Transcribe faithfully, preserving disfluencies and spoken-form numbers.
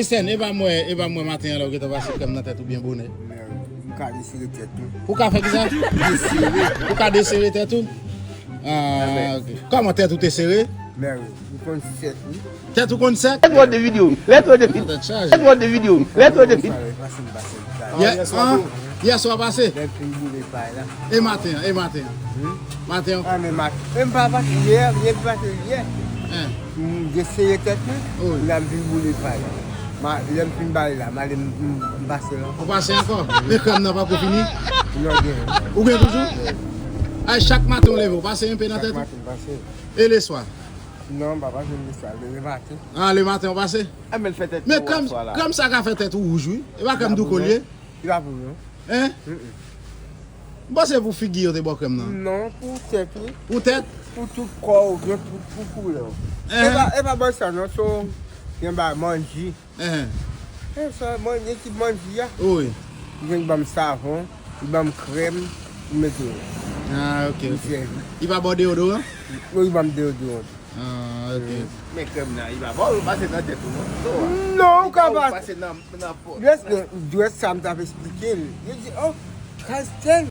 Esen, e pa mwen, e pa mwen maten an lè w gentan pase krèm nan tèt ou byen bonè. Men, m ka desire tèt ou. Ou ka fè kisa? Desire. Ou ka desire tèt ou? Ah, ok. Kòman tèt ou te sere? Men, ou konn sèk wi. Tèt ou konn sèk? Let's watch the video. Let's watch the video. Tèt chaje. Let's watch the video. Let's watch the video. Pase m pase m ta. Yè, ah, yè swa pase? Lè m fin boule pay la. E maten an, e maten an. Maten an. Ah, men mat. Men m pa pase yè, m vin pase yè. Hein. M desire tèt mwen. Wi. Nan m vin boule pay la. Ma, lè m fin bale la, m ale m m- m pase la. Ou pase ankò? Men krèm nan pako fini? Non, gen. Ou gen toujou? Ay, chak maten w leve, ou pase enpe nan tèt ou? Maten m pase. E leswa? Non, m pa pase m leswa, le maten. Ah, lematen w pase? A men fè tèt Men tou krèm, aswa la. Krèm sa ka fè tèt ou wouj wi. E pa krèm douko l ye? Li pa pou mwen. Hein? M panse pou figi yo te bò krèm nan. Non, pou tèt wi. Pou tèt? Pou tout kò ou, gen pou, pou koulè w. Hein? E pa, e pa bon sa non, so, gen ba manji. Hein. E sa, manje ki manji a. Wi. Gen ban m savon, li ban m krèm, m mete yo. Ah, ok, M ok. sèvi. Li pa bò deodoran? Non, li ban m deodorant. Ah, ok. Men krèm nan, li pa ba w pase nan tèt ou non. So, Non, ou ka ou pa. Pase nan nan po. Dwès, dwès sa m t ap esplike l. Yo di, oh, Christelle,